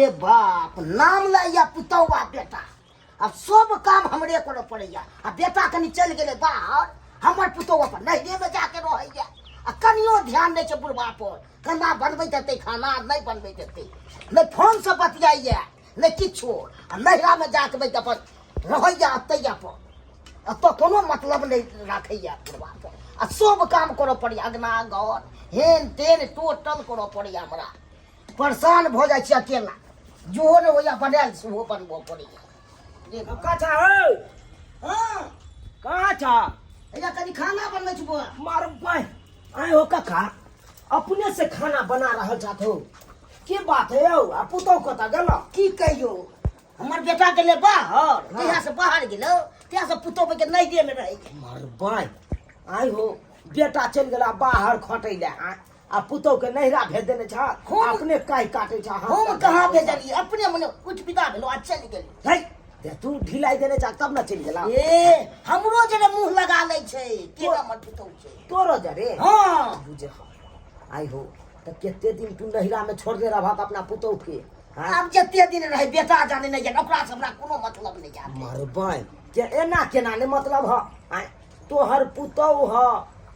ए बाप नाम लैया पुतौआ बेटा आब सब काम हमरे करऽ पड़ैया आ बेटा कनि चलि गेलै बाहर हमर पुतौह अपन नैहरेमे जाके रहैया आ कनियो ध्यान नहि छै बुढ़बा पर केना बनबैत हेतै खाना नहि बनबैत हेतै नहि फोनसँ बतियाइया नहि किछो आ नैहरामे जाके बैठ अपन रहैया एतै अपन एतऽ कोनो मतलब नहि राखैया बुढ़बा पर आ सब काम करऽ पड़ैया अगना घर हेन तेन टोटल करऽ पड़ैया हमरा परेशान भऽ जाइ छी अकेला जोहो नहि होइया बनायल सेहो बनबऽ पड़ैया जे कक्का छा हौ हँ कहाँ छा हैया कनि खाना बनबै छी बौआ मार बाय आए हो कक्का अपने से खाना बना रहल छथ हो की बात है यौ आ पुतहु कतऽ गेल की कहियो हमर बेटा गेलै बाहर जहिया से बाहर गेलो तहिया से पुतोह के नैहरे मे रहै मार बाय आइ हो बेटा चलि गेला बाहर खटै लए आँय आ पुतोह के नैहरा भेज देने छह अपने काहि काटे छह हम कहाँ भेजलियै अपने मने उठि विदा भेलो आ चलि गेली है ते तू ढिलाई देने छह तब न चलि गेला ए हमरो जरे मुंह लगा लै छै केना हमर पुतोह छै तोरो जरे हाँ बुझे आई हो तऽ कते दिन तू नैहरा में छोड़ने रहबक अपना पुतोह के हाँ? आब जते दिन रहे बेटा जाने नहि जाने ओकरा से हमरा कोनो मतलब नहि जाने मरबै के एना केना नहि मतलब ह आँय तोहर पुतोह ह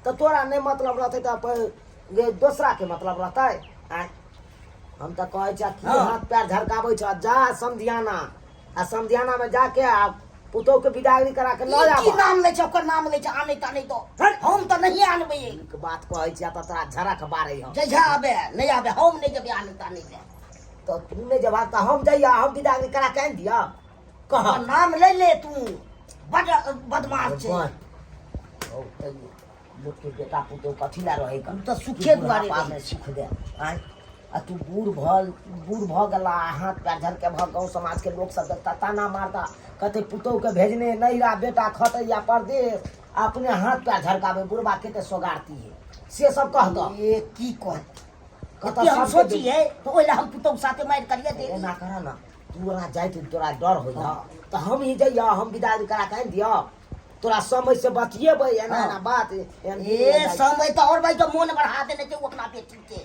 तऽ तोरा नहि मतलब रहतै तऽ दोसरा के मतलब रहतै आँय हम तऽ कहै छियै की हाथ पैर झरकाबै छ जा समधियाना आ समधियाना में जाके आ पुतोह के विदागरी करा के लऽ की आबऽ नाम लै छै ओकर नाम लै छै आनै तानै तो हम तऽ नहीं आनबै नीक बात कहै छियै तऽ तोरा झरक बारै हम जहिया आबे नहि आबे हम नहि जेबै आनै तानै लए तऽ तू नहि जेबा तऽ हम जइया हम विदागरी करा के आनि दिअ कह ओकर नाम ले ले तू बड बदमाश छै हौ तैयो लोकके बेटा पुतोह कथी लए रहै हम तऽ सुखे दुआरे बुढ़ापामे रहै। सुख दे आँय आ तू बूढ़ भऽ बूढ़ भऽ गेला हाथ पैर झलके भऽ गाँव समाजके लोक सब देखता ताना मारता कहते पुतोहके भेजने नैहरा बेटा खतैया परदेश आ अपने हाथ पैर झरकाबै बुढ़बा कते सोगारती है से सब कहता ए की कहत कहता कते हम सबके सोचिए तऽ ओहि लए हम पुतोह साथे मारि करिए दे एना कर ना तू ओना जाइत तोरा डर होइ तऽ हम ही जइया हम विदाई करा के आनि दिअ तोरा समय से बतियेबै एना एना बात एहन ए समय तऽ और भाई के मोन बढ़ा देने छै ओ अपना बेटी के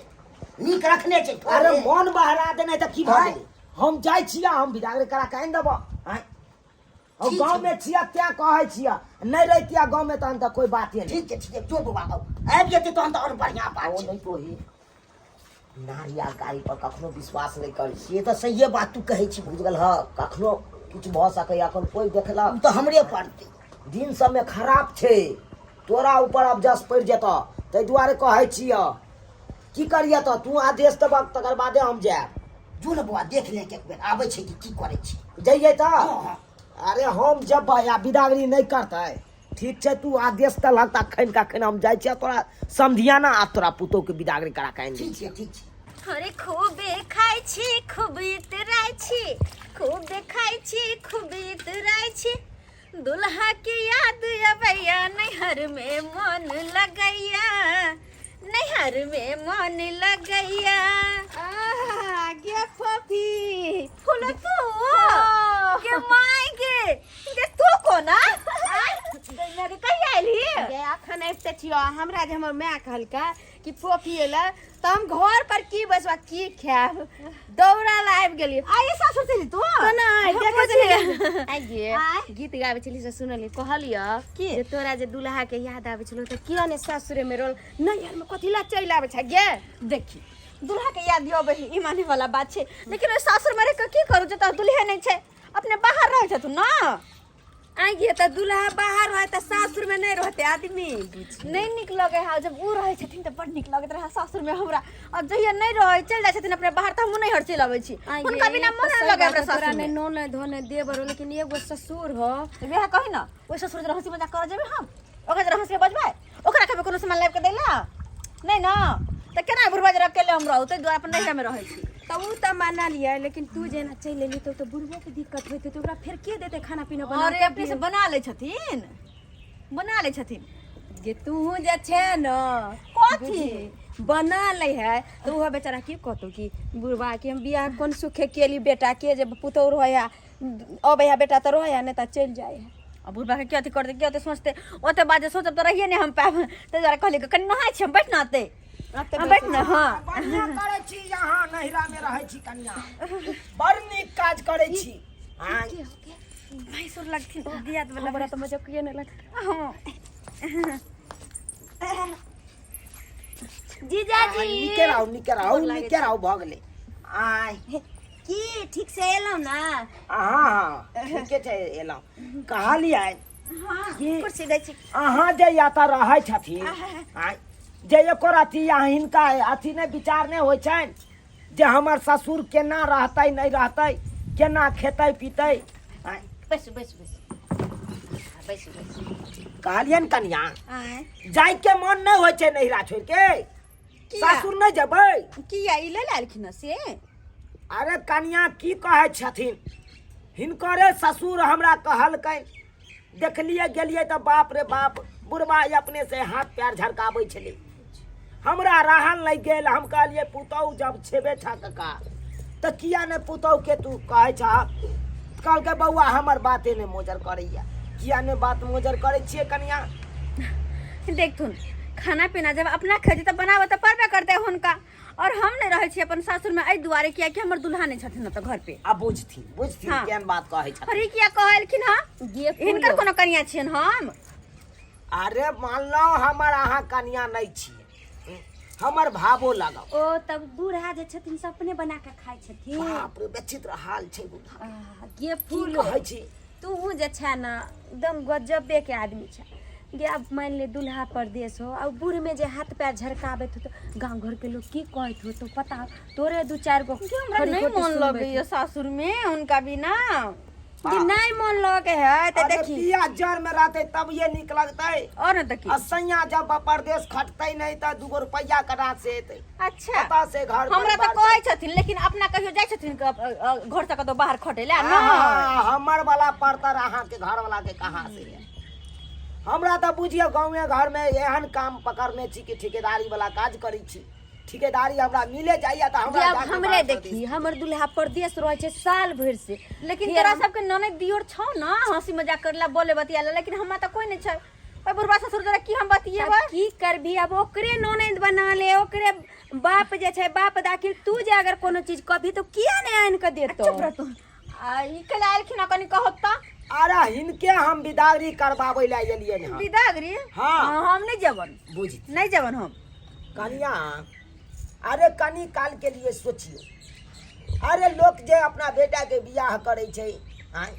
नीक रखने छै थोड़े। अरे मोन बहरा देने तऽ की भऽ आँय। गेलै हम जाइ छियै हम विदागरी करा के आनि देबऽ आँय हम ठीक गाँव छै। में छियै तें कहै छियै नहि रहितियै गाँव में तहन तऽ कोइ बाते नहि ठीक छै ठीक छै जो बौआ आउ आबि जेतै तहन तऽ और बढ़िआँ बात ओ छै नहि कोही नारी आ गाड़ी पर कखनो विश्वास नहि करी से तऽ सहिए बात तू कहै छी बुझि गेल हँ कखनो किछु भऽ सकैए एखन कोइ देखलक ओ तऽ हमरे पड़तै दिन सबमे खराब छै तोरा ऊपर आब जस पड़ि जेतऽ ताहि दुआरे कहै छियह की करियह तऽ तू आदेश देबह तकर बादे हम जायब जो ने बौआ देख ले एक बेर आबै छै कि की करै छै जइयै तऽ हँ हँ अरे हम जेबै आ बिदागरी नहि करतै ठीक छै तू आदेश देलहक तऽ अखन के अखन हम जाइ छियै तोरा समधियाना आ तोरा पुतोहु के बिदागरी करा के आनि दै ठीक छियै छै ठीक छै अरे खूबे खाइ छी खूब इतराइ छी खूबे खाइ छी खूब इतराइ छी दुल्हा के याद अबैया नैहर में मन लगैया नैहर में मन लगैया आह, गे फोफी फूल तू के माय गे गे तू कोना गैया के कहिया एलही गे अखन आबिते छियो हमरा जे हमर माय कहलका कि फोफी एला तऽ हम घर पर की बैसबा की खायब दौड़ल आबि गेलियै आइ सासुर चली तू कोना आइ हम देखै बुझलियै। छलियै आइ गे आँय? गीत गाबै छली से सुनलियै कहलियै की? जे तोरा जे दुल्हा के याद आबै छलो तऽ किया ने सासुरे में रोल नैहर में कथी ला चलि आबै छै गे देखी दुल्हा के याद अबै है ई माने वाला बात छै लेकिन ओहि सासुर में रहि कऽ की करू जतऽ दुल्हे नहि छै अपने बाहर रहै छथुन ने आइ गे तऽ दुल्हा बाहर रहै तऽ सासुर में नहि रहते आदमी नहि नीक लगै है जब ओ रहै छथिन तऽ बड़ नीक लगैत रहै सासुर में हमरा अब जहिया नहि रहै चलि जाइ छथिन अपने बाहर तऽ हमहूँ नैहर चलि अबै छी आइ गे, हुनका बिना तऽ मन नहि सही लगै बात हमरा है, तोरा सासुर नहि में ननद हो नहि देवर हो लेकिन एगो ससुर हो तऽ वएह कही ने ओहि ससुर जरा हँसी मजाक करऽ जेबै हम ओकरा जरा हँसी बजबै ओकरा कहबै कोनो सामान लाबि कऽ दै लए नहि ने तऽ केना बुढ़बा जरा अकेले हम रहू ताहि दुआरे अपन नैहरामे रहै छी तऽ उ तऽ मानलियै लेकिन तू जेना चलि एली तऽ बुढ़बो के दिक्कत होइत तऽ ओकरा फेर के देतै खाना पीना बना अरे अपने से बना लै छथिन बना लै छथिन गे तू जे छै ने कथी? बुझी, बना लै है तऽ ओहो बेचारा की कहतौ कि बुढ़बा के हम बियाह कोन सुखे केली बेटा के जे पुतोह रहै है अबै है बेटा तऽ रहै है नहि तऽ चलि जाइ है आ बुढ़बा के की अथी करतै की ओते सोचतै ओते बात जे सोचब तऽ रहिए नहि हम पायब ताहि दुआरे कहलियै कनि नहाय छी हम बैठ ना ओते। हाँ, बैठ ना। हाँ। बढ़िया करै छी, यहाँ नैहरा में रहै छी कनिया, बड़ नीक काज करै छी। हाँ। भैंसुर लगथिन दियाद वाला। हमरा तऽ मजकिए नहि लगता। हाँ। जीजाजी, नीके रहू, नीके रहू, नीके रहू, भऽ गेलै। आय की ठीक से एलहुँ ना? हाँ हाँ, ठीके छै, एलहुँ। कहलियै कि कुर्सी दै छी। अहाँ जे एतऽ रहै छथिन, आँय, जे एको अथी अहाँ हिनका अथी नहि विचार नहि होइ छनि जे हमर ससुर केना रहतै नहि रहतै, केना खेतै पीतै? आँय। बैसू बैसू बैसू बैसू बैसू। कहलियनि कनिया, आँय। जाइके मन नहि होइ छै नैहरा छोड़ि के? किया? सासुर नहि जेबै? किया, ई ले आएलखिन हँ से? अरे कनिया, की कहै छथिन, हिनकरे ससुर हमरा कहलकै, देखलियै गेलियै तऽ बाप रे बाप, बुढ़बा अपने से हाथ पैर झरकाबै छलै, हमरा रहल नहि गेल। हम कहलियै पुतहु जब छेबे छा कका, तऽ किया नहि पुतहुके तू कहै छह? कहलकै बौआ, हमर बाते नहि मोजर करैया। किया नहि बात मोजर करै छियै कनिया? देखथुन, खाना पीना जब अपना खाइ छै तऽ बनाबऽ तऽ पड़बे करतै हुनका। और हम नहि रहै छी अपन सासुर में एहि दुआरे कियाकि हमर दुल्हा नहि छथिन ओतऽ घर पे। आ बुझथिन, बुझथिन। हाँ। केहन बात कहै छथिन? और ई किया कहलखिन हँ? गे हिनकर कोनो कनिया छियनि हम? अरे मानलहुँ हमर अहाँ कनिया नहि छियै, हमर भावो लगाउ। ओ तब बूढ़ा जे छथिन से अपने बना के खाइ छथिन? बाप रे, बेचित्र हाल छै बूढ़ा। आ, गे की फूल, कहै छी? तूहू जे छै ने एकदम गजबे के आदमी छै गे। आब मानि ले दुल्हा परदेश हो आ बूढ़ में जे हाथ पैर झरकाबैत हो तऽ गाँव घर के लोग की कहैत हो? तो पता हो तोरे दू चारि गो हमरा खरी नहि खोटी मन सुनबैत लगैया सासुर में हुनका बिना। जे नहि मन लगे है तऽ अरे देखी, पिया जर में रहतै तब ये नीक लगतै। और नहि तऽ की? आ सैया जब परदेश खटतै नहि तऽ दूगो रुपैआ कटा से एतै? अच्छा। कतऽ से घर हमरा तऽ परिवार? कहै छथिन, लेकिन अपना कहियो जाइ छथिन घर से कतौ बाहर खटै लए? चल- नहि। हाँ, हमर वाला परतर अहाँके घर वाला के कहाँ से है? हमरा तऽ बुझियौ गाँवे घर में एहन काम पकड़ने छी कि ठेकेदारी वाला काज करै छी। ठेकेदारी हमरा मिले जाइया तऽ जे हमरा आब जाके हमरे बाहर देखी, हमर दुल्हा परदेश रहै छै साल भरि से, लेकिन फेर तोरा सबके ननद दियोर छौ ना, हंसी मजाक करला, बोले बतियाला, लेकिन हमरा तऽ कोई नहि छै। ओहि बुढ़बा ससुर जरा की हम बतियेबै? आब की करबी, आब ओकरे ननैद बना ले, ओकरे बाप जे छै बाप दाखिल। तू जे अगर कोनो चीज कभी तो किया नहि आनि कऽ देतो? चुप रह तू। आ ई कैला आएलखिन हँ, कनी कहत तऽ। अरे हिनके हम बिदागरी करबाबै लए एलियै हँ। बिदागरी? हाँ। हाँ, हम नहि जेबन। बुझ नहि जेबन हम। कनिया, अरे कनी काल के लिए सोचियो। अरे लोक जे अपना बेटा के बियाह करै छै, आँय,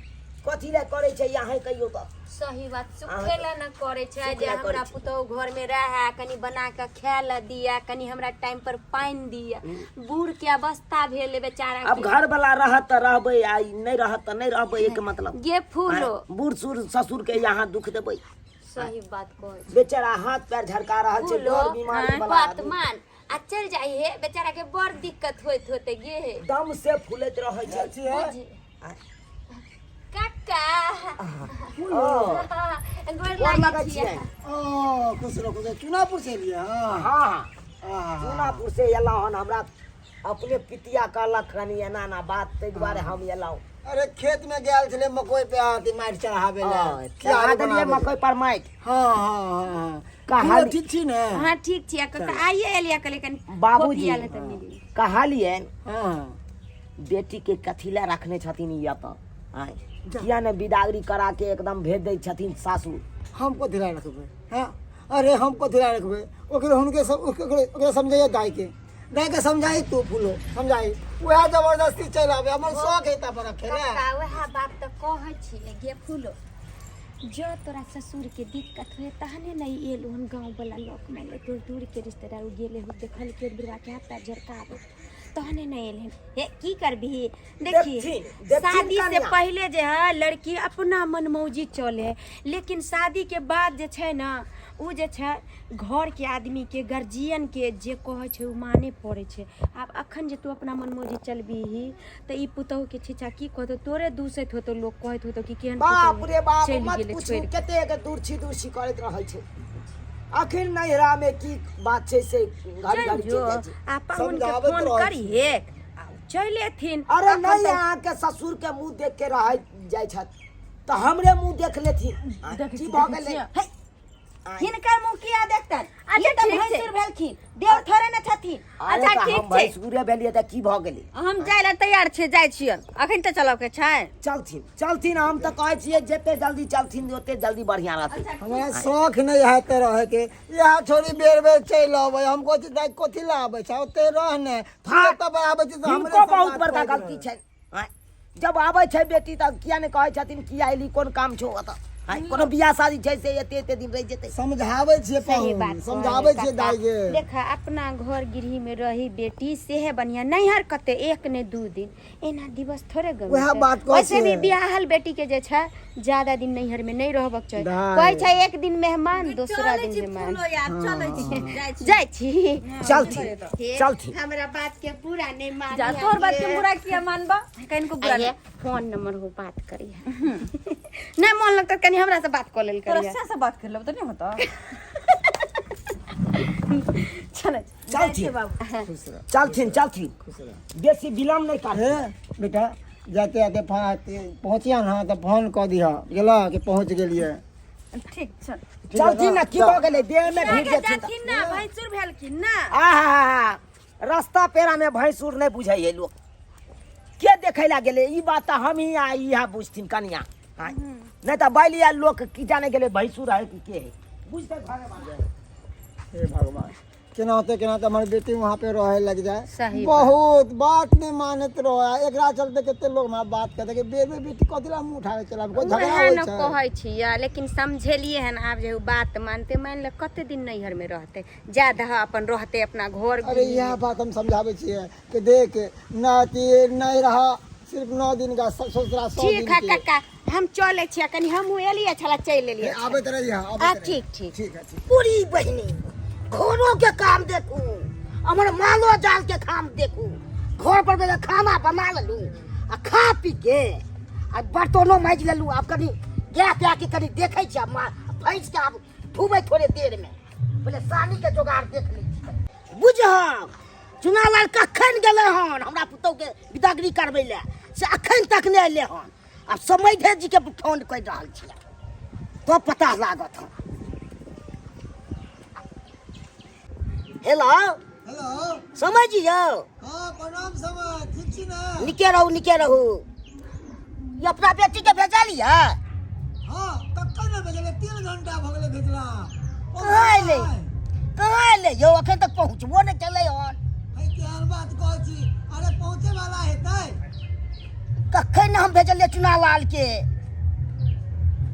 कथी लए करै छै, अहाँ कहियौ तऽ। सही बात, सुखे ला न करे छै सुख जे ला करै हमरा छै। पुतोहु घर में रहे, कनी बना के खाय ला दिया, कनी हमरा टाइम पर पानि दिया। बूढ़ के अवस्था भेल बेचारा अब के। घर वाला रहत तऽ रहबै आ ई नहि रहत तऽ नहि रहबै, एक मतलब। गे फूलो, आँय, बूढ़ सूढ़ ससुर के यहाँ दुख देबै? सही बात कहै छै। बेचारा हाथ पैर झरका रहल छै, फूलो, डर बीमारी वाला बात आदमी। मान आ चल जाइ हे, बेचारा के बड़ दिक्कत होइत होते गे हे। दम से फूलैत रहै छै। बुझ काका। ओ, गोर गोर लागै लगै छियै। छियै। ओ खुश रहो, खुश रहो। चुनापुर से एलियै? हाँ। हाँ हाँ। हाँ। चूनापुर से एलहुँ हन। हमरा अपने पितिया कहलक कनी एना एना बात, ताहि दुआरे हम एलहुँ। अरे खेत में गेल छलै मकई पे अथी माटि चढ़ाबे ले। हँ, चढ़ा देलियै मकई पर माटि। हाँ हाँ हाँ हाँ। कहाली- ठीक छी ने? हाँ, ठीक छियै काका। आइए एलियै, कहलियै कनी बाबूजी, कॉफी आयल तऽ मिली। कहलियनि हाँ। बेटी के कथी लए रखने छथिन ई एतऽ? आँय, किया ने बिदागरी करा के एकदम भेज दै छथिन सासुर? हम कथी लए रखबै? हाँ, अरे हम कथी लए रखबै ओकरे? हुनके सब ओकरे ओकरा समझाइए, दाई के, दाई के समझाई। तू फूलो समझाई, वएह जबरदस्ती चलि आबे। हमर शौक है पर रखे ने। काका, वएह बात तऽ कहै छियै। गे फूलो, जँ तोरा ससुरके दिक्कत हुए तहने ने ई एलहुँ हन। गाँववला लोक मानि ले दूर दूरके रिश्तेदार ओ गेलै हो, देखलकै बुढ़बाके हाथ पैर झरकाबै, तहने ने एलै हन। हे, की करबिही, देखी, देखथिन, देखथिन शादी से कनिया। पहिले जे है लड़की अपना मनमौजी चले है, लेकिन शादी के बाद जे छै ने ओ जे छै घर के आदमी के, गार्जियन के जे कहै छै ओ माने पड़ै छै। आब अखन जे तू अपना मनमौजी चलबिही तऽ ई पुतहु के छिछा की कहतौ? तोरे दूसैत होतौ लोक, कहैत होतौ कि केहन बाप पुतहु रे बाप, चलि मत गेलै पूछू, छोड़ि कऽ। कतेक दूरछी दूरछी करैत रहै छै। अखन नैहरा में की बात छै से घड़ी चलि घड़ी चलि जो जाइ छै। आ पाहुन के समझाबैत फोन रहै करिहे आ चलि एथिन। अरे अखन नहि, तऽ अहाँके ससुर के मुंह देख के रह जाइ छथि तऽ हमरे मुंह देख लेथिन। देखै की छी, भऽ देखै गेलै? छियै। है, हिनकर मुँह किया देखतन? अच्छा, ई तऽ ठीक छै। भैंसुर भेलखिन, देवर थोड़े ने छथिन। अरे अच्छा, तऽ ठीक हम छै। भैंसुरे भेलियै तऽ की भऽ गेलै? हम जाय लए तैयार छियै, जाइ छियनि। अखन तऽ चलऽ के छै। चलथिन चलथिन, हम तऽ कहै छियै जते जल्दी चलथिन ओते जल्दी बढ़िआँ रहतै। हमरा शौख नहि हैत रहैके, इएह छोरी बेर बेर चलि अबै। हम कहै छी दाइ कथी लए आबै छै, ओते रह ने। हाँ। तब आबै छै तऽ हमरे हिनको से बहुत बात बड़का करैत गलती रहै। छै। आँय, जब आबै छै बेटी तऽ किया नहि कहै छथिन किया अयली, कोन काम छौ ओतऽ? आँय, कोनो बियाह शादी छै से एते एते दिन रहि जेतै? समझाबै छियै सही पाहुन, बात समझाबै कहै छियै दाइ काका। के। देख, अपना घर गृह में रही बेटी सेहे बढ़िया। नैहर कते एक ने दू दिन एना दिवस थोड़े गमेतै। उएह बात कहै वैसे भी छियै। बियाहल बेटी के जे छै ज्यादा दिन नैहर में नहीं रहबक चाही। दाइ। कहै छै एक दिन मेहमान दोसरा चलै दिन छी मेहमान। फूलो यार, चलै छी, जाइ छी। जाइ छी। चलथिन चलथिन। हमरा बात के पूरा नहीं मान। जा, तोहर बात के बुरा किया मानबा? कनिको बुरा आइए, नहि। फोन नंबर हो, बात करिए। नहीं मन लगता कनी हमरा से बात कर लेल तोरा करिए। से बात कर लेब तऽ नहि होता। चलै छी। चलथिन खुश रह। चलथिन चलथिन, खुश रह। बेसी विलम्ब नहि कर। हे बेटा, जाते जाते पहुँचिया ना तऽ फोन कऽ दिहऽ गेलऽ कि पहुँच गेलियै। ठीक चल। चलथिन ने, की भऽ गेलै? देह मे भिड़ जेथिन तऽ। जाथिन ना, भैंसुर भेलखिन ना। आहा, रास्ता पेरा में भैंसुर नहीं बुझै है लोग। के देखै ला गेलै ई बात तऽ हम ही आ इहा बुझथिन कनिया। हाँ, नहीं तऽ बैलिया लोग की जाने गेलै भैंसुर है कि के है, बुझते घरे वाला। हे भगवान, केना होते केना तऽ हमर बेटी वहाँ पे रहे लग जाए। सही। बहुत बात नहीं मानत रहे, एकरा चलते कते लोग हमरा बात कहते कि बेर बेर बेटी कथी ला मुँह उठावे चला, कोई झगड़ा उएह होइ ने छै। कहै छियै, लेकिन समझेलियै हन। आब जे उ बात मानते, मानि ले कते दिन नैहर में रहते, ज्यादा अपन रहते अपना घर। अरे इएह बात हम समझाबै छियै कि देख न अथी नहीं रहा, सिर्फ 9 दिन का ससुरा 100 ठीक दिन है के। काका, हम चलै छियै कनी, हमहूँ एलियै छला, चलि एलियै। आबैत रहिए, आबैत आ रहिए। ठीक ठीक। ठीक है, ठीक। पूरी बहिनी, घरों के काम देखू, हमर मालो जाल के काम देखू, घर पर बेगर खाना बना लेलू आ खा पी के आ बर्तनो माजि लेलू। आब कनी गाय ताय के कनी देखै छी। आब भैंस के आब धोबै थोड़े देर में, पहिले सानी के जोगाड़ देख लै छी। बुझहक चुनालाल कखन गेलै हन हमरा पुतहु के बिदागरी करबै लए, से अखन तक नहि अयलै हन। आब समैधे जी के फोन करि रहल छियै तो पता लागत हन। हेलो। हेलो। समझ जी यौ। हाँ, प्रणाम समय, ठीक छी ना? निके रहू, निके रहू। ई अपना बेटी के भेजलियै? हाँ, कखन ने भेजलै, 3 घंटा भऽ गेलै भेजला। कहाँ एलै, कहाँ एलै यौ? अखन तक पहुँचबो नहि केलै हन। है, केहन बात कहै छी? अरे पहुँचे वाला हेतै। कखन ने हम भेजलियै चुनालाल के।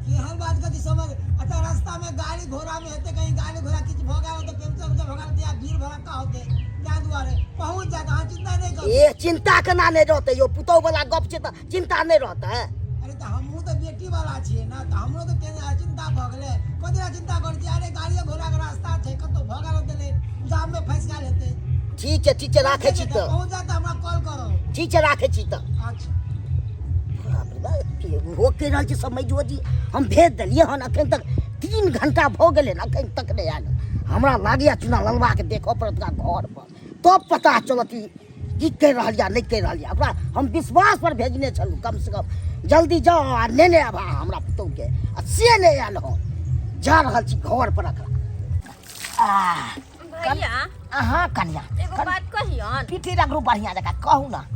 केहन बात कहै छी समझ? अच्छा, रास्ता में गाड़ी घोड़ा में हेतै, कहीं गाड़ी घोड़ा किछु भऽ गेल तऽ पंचर उंचर भऽ गेल या भीड़ भड़क्का होतै, ताहि दुआरे पहुँच जायत, अहाँ चिंता नहि करू। ए, चिंता केना नहि रहतै यौ? पुतहु वाला गप छै तऽ चिंता नहि रहतै? अरे तऽ हमहूँ तऽ बेटी वाला छियै ने, तऽ हमरो तऽ चिंता भऽ गेलै। कथी लए चिंता करै छियै? अरे गाड़िए घोड़ाके रास्ता छै, कतहु भऽ गेल होतै, जाम में फँसि गेल हेतै। ठीक छै, ठीक छै, राखै छी तऽ। पहुँच जायत तऽ हमरा कॉल करब। ठीक छै, राखै छी तऽ। अच्छा। बाप रे बाप, ओहो कहि रहल छै समझो जी हम भेज देलियै हन, अखन तक 3 घंटा भऽ गेलै हन, अखन तक नहि आयल। हमरा लागैए चुना ललबाके देखऽ पड़त ओकरा घर पर, तब पता चलत ई की कहि रहल यऽ नहि कहि रहल यऽ। ओकरा हम विश्वास पर भेजने छलहुँ, कम से कम जल्दी जाओ आ नेने आबा हमरा पुतहुके, आ से नहि आयल हन। जा रहल छी घर पर एकरा। आ भैया। अहाँ कनिया। एगो बात कहियन? पीठी रगड़ू बढ़िया जकाँ, कहू ना।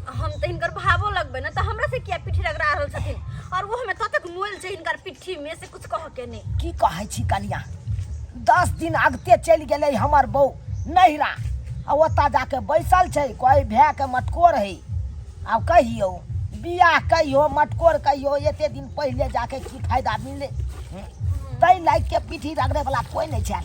हम तऽ हिनकर भावो लगबै ने तऽ हमरा से किया पीठी रगड़ा रहल छथिन? और वो हमें ततेक मोल छै हिनकर पिट्ठी में से कुछ कह के नहीं। की कहै छी कनिया, 10 दिन अगते चलि गेलै हमर बहू नैहरा आ ओतऽ जाके बैसल छै, कहै भायके मटकोर है। आब कहियौ, बियाह कहियो मटकोर कहियो, एते दिन पहिले जाके की फायदा मिललै? ताहि लागि के पीठी रगड़े वाला कोइ नहि छै,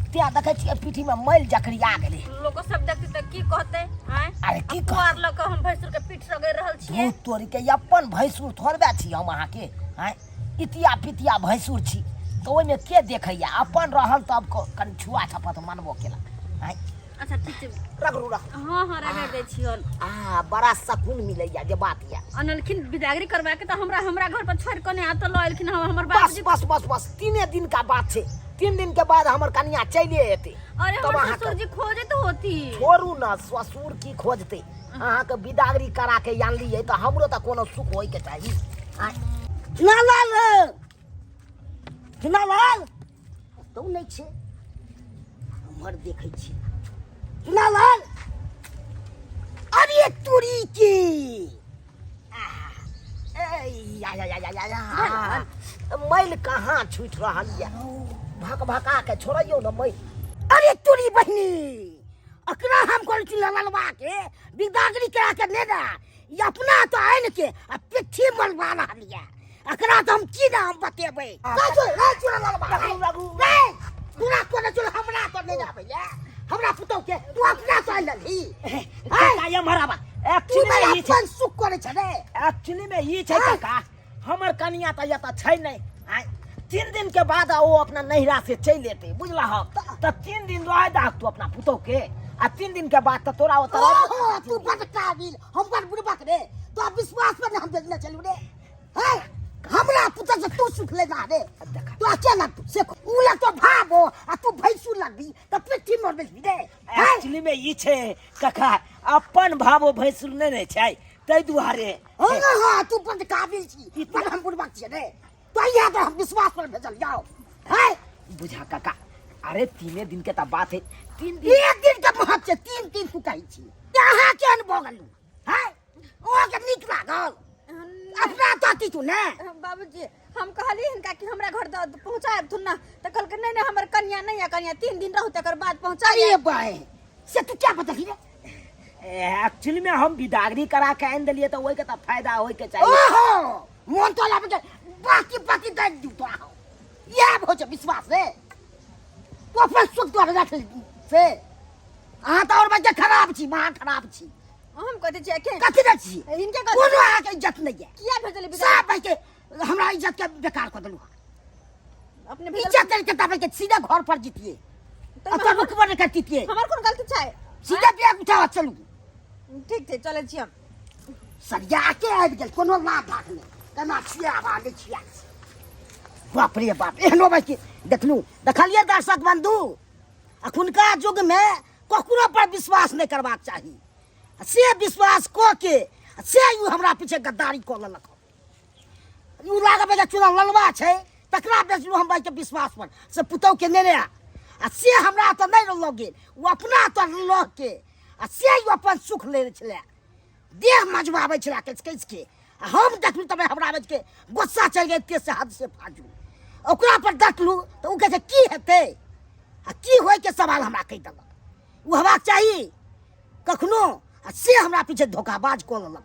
तें देखै छियै पीठीमे मैल जकरिया गेलै। लोको सब देखते तऽ की कहते? आँय? अरे की कह कुआर लऽ कऽ हम भैंसुर के पीठ रगड़ रहल छियै। भूत तोरी के, अपन भैंसुर थोड़बे छी हम अहाँके? आँय, इतिया पितिया भैंसुर छी तऽ ओहिमे के देखैया? अपन रहल तब कनि छुआ छपत मानबो केलक। आँय? अच्छा, ठीक छै। रगड़ू रगड़ू। हाँ हाँ, रगड़ दै छियन। आ बड़ा सकून मिलैया जे बात या। अनलखिन बिदागरी करवा के तऽ हमरा हमरा घर पर छोड़ के नहि आ तऽ लऽ एलखिन हम हमर बस बाबूजी। बस बस बस, 3 दिन का बात छै, 3 दिन के बाद हमर कनिया चलिए एतै। अरे तब हमर अहाँके ससुर जी खोजैत होती। छोड़ू न, ससुर की खोजतै? अहाँके बिदागरी करा के आनलियै तऽ हमरो तऽ कोनो सुख होइके चाही। आँय? चुनालाल, चुनालाल। कतहु नहि छै। उम्हर देखै छी चुनालाल। अरे तोरी के या या या या या या, मैल कहाँ छूटि रहल यऽ? भक भका के छोड़ैयौ ने मैल। अरे तोरी बहिनी, अकरा हम कहै छी ललवा के बिदागरी करा के ने ई अपना तो आनि के आ पिट्ठी मलबा रहल यऽ। अकरा तो हम की ना हम बतेबै? राजू राजू ललवा रघु रघु रे, तोरा कोने चल, हमरा तो नहीं आबैया। हमरा पुतौ के तू अपना तो आनि लेलही। काका ये मराबा तू एक्चुअली मेरा में ई छै अपन सुख करे छै रे। एक्चुअली में ई छै काका, हमर कनिया तऽ एतऽ छै नहि। आँय, 3 दिन के बाद ओ अपना नैहरा से चलि एतै, बुझलह? तऽ 3 दिन रह दहक तू अपना पुतोह के, आ 3 दिन के बाद तऽ तोरा ओतऽ ओहो, तू बड काबिल, हम बड बुड़बक रे। तो विश्वास पर हम भेजने चलू रे। हैं, हमरा पुतौ से तू सुख लेना रे? तो अकेला से उ लग तो भाबो आ तू भैंसू लगबी त पिट्ठी मर बेसी रे। हैं? एक्चुअली में ई छै काका, अपन भावो भैंसुर नहि ने छै, ताहि दुआरे। हाँ हाँ, तू बड काबिल छी, बड हम बुड़बक छियै रे। तो यहाँ पर हम विश्वास पर भेजल जाओ हैं। बुझा काका, अरे 3 दिन के तऽ बात है, 3 दिन। एक दिन के महत्व छै, 3 दिन तू कहै छी। अहाँ केहन भऽ गेलू हैं? अहाँके नीक लागल अपना तो अथी तू ने? बाबूजी, हम कहली हिनका कि हमरा घर दऽ पहुँचा देथुन ना, तऽ कहलकै नहि नहि, हमर कनिया नहि यऽ, कनिया 3 दिन रहू तकर बाद पहुँचा। अरे बाय, से तू क्या बतली रे? एक्चुअली में हम बिदागरी करा के आनि देलियै, तऽ ओहिके तऽ फायदा होइके चाही। ओहो, मोन तो लाबे के बाकी बाकी दे दू तो आओ। इएह हो छै विश्वास रे। तू अपन सुख द्वारा रख से अहाँ तऽ और बच्चा खराब छी, महा खराब छी। हम कथी छियै के? कथी नहि छी? हिनके कथी? कोनो अहाँके इज्जत नहि यऽ। किया भेजली? सब भाई के हमरा इज्जत के बेकार कऽ देलहुँ। अपने भेजल। इज्जत करके तब के सीधा घर पर जीतिए तऽ आ तो रुकबो नहि करतिए। हमर कोन गलती छै? सीधा बैग उठा चलू। ठीक छै, चलै छी हम। सरिया के आबि गेल, कोनो लाभ भाग नहि। केना छियै आब नहि छियै। बाप रे बाप, एहनो भाई के देखलू? देखलियै दर्शक बंधु, अखुनका युगमे ककरो पर विश्वास नहि करबाक चाही। आ से विश्वास कऽ के आ से you हमरा पीछे गद्दारी कऽ लेलक। You लागब जे चुना ललवा छै, तकरा बेचलू हम भाइके विश्वास पर से पुतहु के नेने आ, आ से हमरा तऽ नहि लऽ गेल। ओ अपना तऽ लऽ के आ से you अपन सुख लेने छलै, देह मजबाबै छलै कसि कसि के। आ हम देखलू तब हमरा के गुस्सा चलि गेल तेज से हद से फाजू। ओकरा पर डटलू तऽ ओ कहै छै की हेतै आ की होइके सवाल हमरा कहि देलक। ओ हेबाक चाही कखनो? आ से हमरा पीछे धोखाबाज कऽ लेलक।